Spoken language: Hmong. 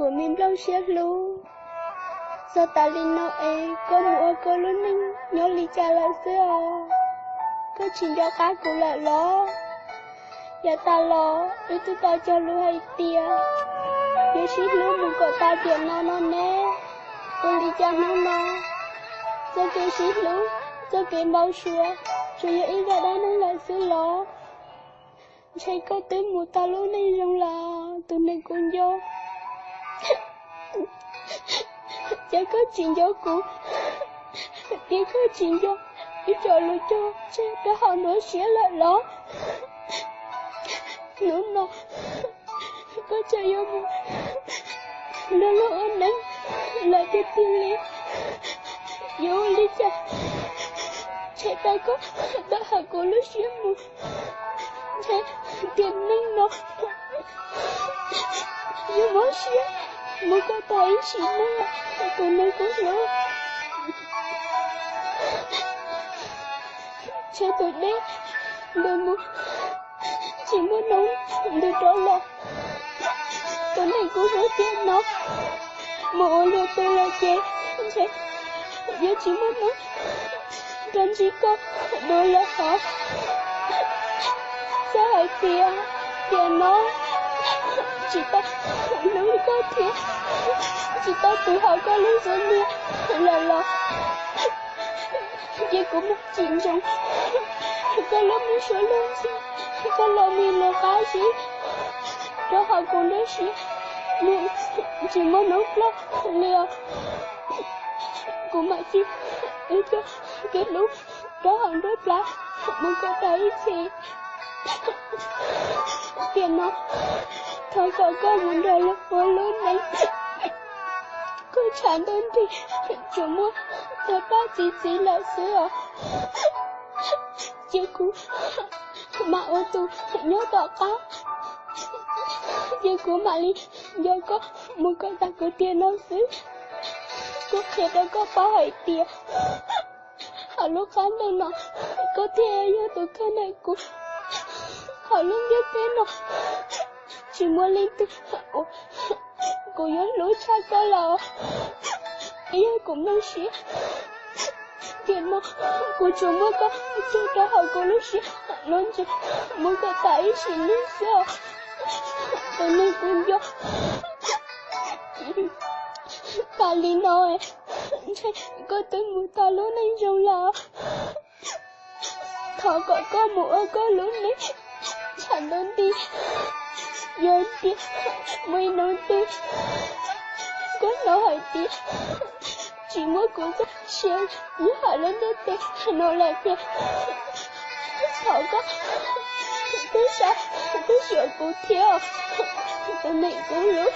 Kuv me nplooj siab hlub, txog tas li no es koj mus ua koj lub neej nyob li cas lawm xwb os? Koj tsis nco qab kuv lawm los? Yav tas los wb twb tau cog lus hais tias yuav sib hlub mus kom tas tiam no no ne. Ua li cas hnub no txoj kev sib hlub, txoj kev npau suav tsuas yog ib zaj dab neeg lawm xwb los? Ntshe koj twb mus tau lub neej zoo lawm tus neeg kuv nco. Ces koj tsis nco kuv, ces koj tsis nco ib co lus cog tseg rau hauv nruab siab lawm los? Hnub no koj tseem yuav mus nrog luag ua neej lawm tiag tiag li. Yuav ua li cas tshem tau koj tawm hauv kuv lub siab mus? Ntshe tiam neej no yuav mob siab mus kom tas ib sim neej, tus neeg kuv hlub. Ntshe tus deb ntws mus tsis muaj hnub ntws rov los. Tus neeg kuv hlub tiam no mus ua luag twg lawm ces ntshe yuav tsis muaj hnub rov ntsib koj dua lawm hos. Txawm hais tias tiam no tsis tau hlub koj thiab tsis tau tu hauv koj lub xub ntiag lawm los, ces kuv mam tsim ntsoov koj lub me suab lub ntsej, koj lub me lus qab zib rau hauv kuv nruab siab, tsis muaj hnub ploj li os. Kuv mam cim wb txoj kev hlub rau hauv nruab plab mus kom tas ib txhis. Tiam no thov kom koj mus nrog luag ua lub neej. Koj tshav ntuj nrig tsuas muaj tag pab txi txiv lawm xwb os. Ces kuv mam ua tus nyob tom qab, ces kuv mam li nco koj mus kom tas kuv tiam no xwb. Kuv qhia rau koj paub hais tias hauv lub qab ntuj no koj thiaj yog tus kawg ntawm kuv. Hauv lub ntiaj teb no tsis muaj leej twg uas kuv yuav hlub tshaj koj lawm. Yog kuv nplooj siab tiam no kuv tsuas muab koj cog rau hauv kuv lub siab lub ntsws mus kom tas ib sim neej xwb os. Tus neeg kuv nco, tas li no ntshe koj twb mus tau lub neej zoo lawm. Thov kom koj mus ua koj lub neej tshav ntuj nti. Yog tias muaj ib hnub twg koj hnov hais tias tsis muaj kuv txoj sia nyob hauv lub ntiaj teb no lawm tiag, thov koj tib sab tib xyuas kuv thiab, tus neeg kuv hlub.